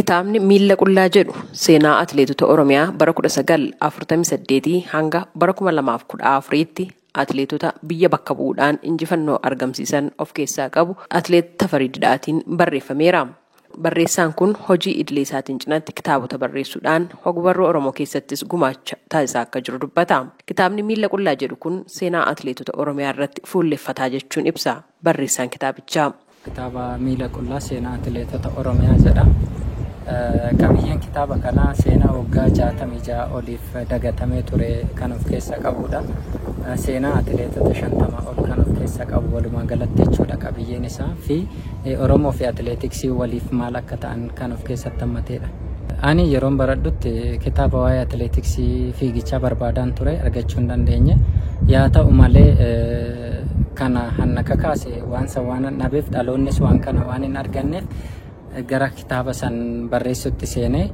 Kitaabni Miila Qullaa jedhu seenaa atileetota Oromiyaa bara 1948 hanga bara 2014tti atileetota biyya bakka bu'uudhaan injifannoo argamsiisan of keessaa qabu atileet Tafarii Didhaatiin barreeffameera. Barreessaan kun hojii idilee isaatiin cinatti kitaabota barreessuudhaan hogbarruu Oromoo keessattis gumaacha taasisaa akka jiru dubbata. Kitaabni Miila Qullaa jedhu kun seenaa atileetota Oromiyaa irratti fuulleffataa jechuun ibsa barreessaan kitaabichaa. Kitaaba Miila Qullaa seenaa atileetota Oromiyaa jedha. Qabiyyeen kitaaba kanaa seenaa waggaa 66 oliif dagatamee ture kan of keessaa qabudha. Seenaa atileetota 50 ol kan of keessaa qabu walumaa galatti jechuudha qabiyyeen isaa fi Oromoo fi atileetiksii waliif maal akka ta'an kan of keessatti hammatedha. Ani yeroon baradhutti kitaaba waa'ee atileetiksii fiigichaa barbaadaan ture argachuu hin dandeenye. Yaa ta'u malee kana hanna kakaase waan san waan dhabeef dhaloonnis waan kana waan hin arganneef gara kitaaba san barreessutti seenee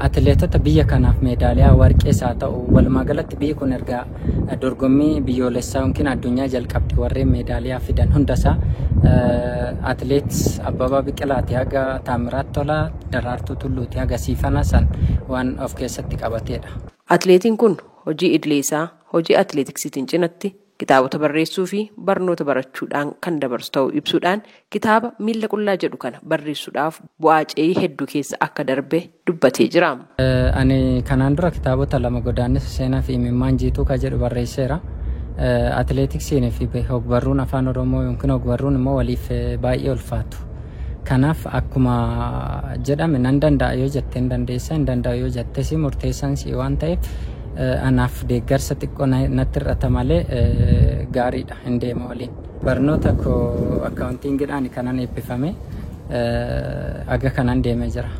atileetota biyya kanaaf meedaaliyaa warqees haa ta'u walumaa galatti biyyi kun erga dorgommii biyyoolessaa yookiin addunyaa jalqabde warreen meedaaliyaa fidan hundasaa atileet Abbabaa Biqilaati haga Taamiraat Tolaa, Daraartuu Tulluuti haga Siifana san waan of keessatti qabatedha. Atileetiin kun hojii idilee isaa hojii atileetiksiitiin cinatti kitaabota barreessuu fi barnoota barachuudhaan kan dabarsu ta'uu ibsuudhaan kitaaba Miila Qullaa jedhu kana barreessuudhaaf bu'aa ce'ii hedduu keessa akka darbe dubbatee jira. Ani kanaan dura kitaabota lama Godaannisa Seenaa fi Imimmaan Jiituu ka jedhu barreesseera. Atileetiksiin fi hogbarruun afaan Oromoo yookiin hogbarruun immoo waliif baay'ee ulfaatu. Kanaaf akkuma jedhame nan danda'a yoo jette hin dandeessa, hin danda'u yoo jettes murteessaan si waan ta'eef anaaf deeggarsa xiqqoo natti hir'ata malee gaariidha hin deema waliin. Barnoota koo akkaawuntiingiidhaan kanan eebbifame aga kanan deemee jira.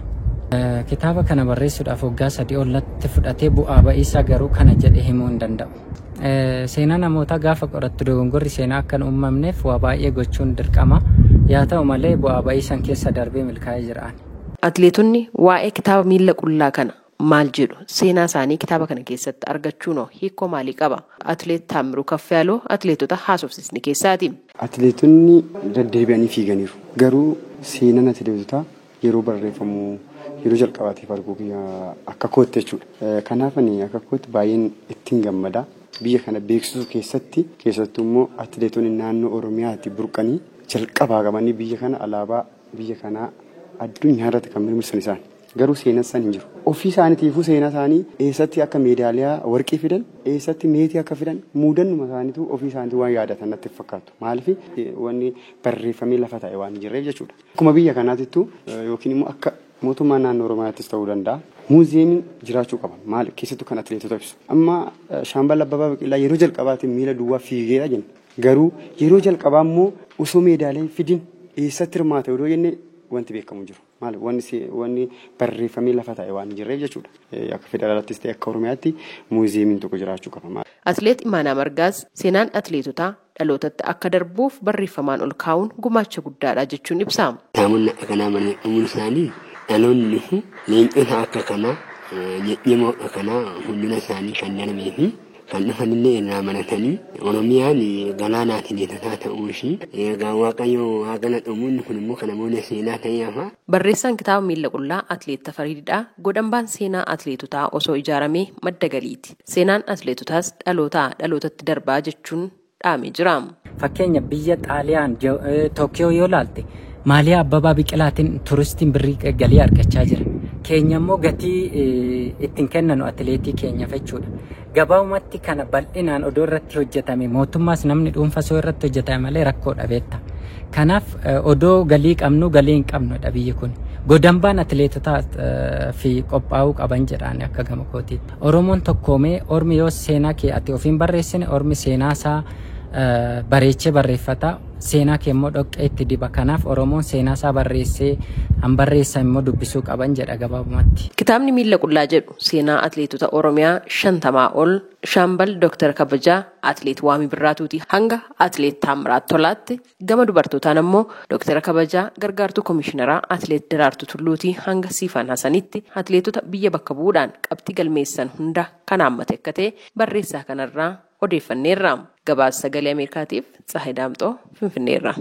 Kitaaba kana barreessuudhaaf waggaa 3 ol natti fudhatee bu'aa ba'iisaa garuu kana jedhee himuu hin danda'u. Seenaa namootaa gaafa qorattu dogongorri seenaa akka hin uumamneef waa baay'ee gochuun dirqama. Yaa ta'u malee bu'aa ba'ii san keessa darbee milkaa'ee jira. Atileetonni waa'ee kitaaba Miila Qullaa kana maal jedhu seenaa isaanii kitaaba kana keessatti argachuun hiikoo maalii qaba? Atileet Taamiruu Kaffiyaaloo atileetota haasofsiisni keessaati. Atileetonni deddeebi'anii fiiganiiru. Garuu seenaan atileetotaa yeroo barreeffamu yeroo jalqabaatiif arguu akka kootti jechuudha. Kanaaf ani akka kootti baay'een ittiin gammada. Biyya kana beeksisuu keessatti keessattuu immoo atileetonni naannoo Oromiyaatti burqanii jalqabaa qabanii biyya kana alaabaa biyya kanaa addunyaa irratti kan mirmirsan isaan. Garuu seenaan isaan hin jiru. Ofii isaaniitiifuu seenaa isaanii eessatti akka meedaaliyaa warqii fidan, eessatti meetii akka fidan muudannuma isaaniitu ofii isaaniitu waan yaadatan natti fakkaatu. Maaliif wanni barreeffamee lafa taa'e waan hin jirreef jechuudha. Akkuma biyya kanaatittuu yookiin immoo akka mootummaa naannoo Oromiyaattis ta'uu danda'a. Muuziyeemiin jiraachuu qaba. Maal keessattuu kan atileetota ibsu. Amma Shaambal Abbabaa Biqilaa yeroo jalqabaatiin miila duwwaa fiigeera jenna. Garuu yeroo jalqabaa immoo osoo meedaaliyaa fidin eessatti hirmaata yeroo jenne wanti beekamu jiru. Maal wanni barreeffamee lafa taa'e waan hin jirreef jechuudha. Akka federaalaattis ta'e akka Oromiyaatti muuziyeemiin tokko jiraachuu qaba. Atileet Imaanaa Margaas seenaan atileetotaa dhalootatti akka darbuuf barreeffamaan ol kaa'uun gumaacha guddaadha jechuun ibsa. Kitaabonni akka kanaa barreeffamuun isaanii dhaloonni kun leencota akka kanaa jajjamoo akka kanaa fuuldura isaanii kan darbee fi kan dhufanillee irraa baratanii Oromiyaan galaana atileetotaa ta'uu ishii egaa Waaqayyo haa galatamu inni kun immoo kana booda seenaa ta'ee hafa. Barreessaan kitaaba Miila Qullaa Atileet Tafarii Didhaa godambaan seenaa atileetotaa osoo ijaaramee madda galiiti. Seenaan atileetotaas dhalootaa dhalootatti darbaa jechuun dhaamee jira. Fakkeenya biyya Xaaliyaan Tookiyoo yoo ilaalte maaliyaa Abbabaa Biqilaatiin turistiin birrii galii argachaa jira. Keenya immoo gatii ittiin kennanu atileetii keenyaaf jechuudha. Gabaabumatti kana bal'inaan odoo irratti hojjetame mootummaas namni dhuunfaa osoo irratti hojjetame malee rakkoo dhabeetta. Kanaaf odoo galii qabnu galii hin qabnudha biyyi kun. Godambaan atileetotaa fi qophaa'uu qaban jedhaan akka gama kootiitti. Oromoon tokkoomee ormi yoo seenaa kee ati ofiin barreessine ormi seenaa isaa bareechee barreeffata. Seenaa kee immoo dhoqqee itti diba. Kanaaf Oromoon seenaa isaa barreessee han barreessa immoo dubbisuu qaban jedha gabaabumatti. Kitaabni Miila Qullaa jedhu seenaa atileetota Oromiyaa 50 ol Shaambal Dooktar Kabajaa Atileet Waamii Birraatuuti hanga Atileet Taamiraat Tolaatti gama dubartootaan ammoo Dooktar Kabajaa Gargaartuu Komishineraa Atileet Daraartuu Tulluuti hanga Siifan Hasanitti atileetota biyya bakka bu'uudhaan qabxii galmeessan hunda kan haammate akka ta'e barreessaa kanarraa odeeffanneerra. Gabaasa Sagalee Ameerikaatiif Tsahayi Daamxoo Finfinneerra.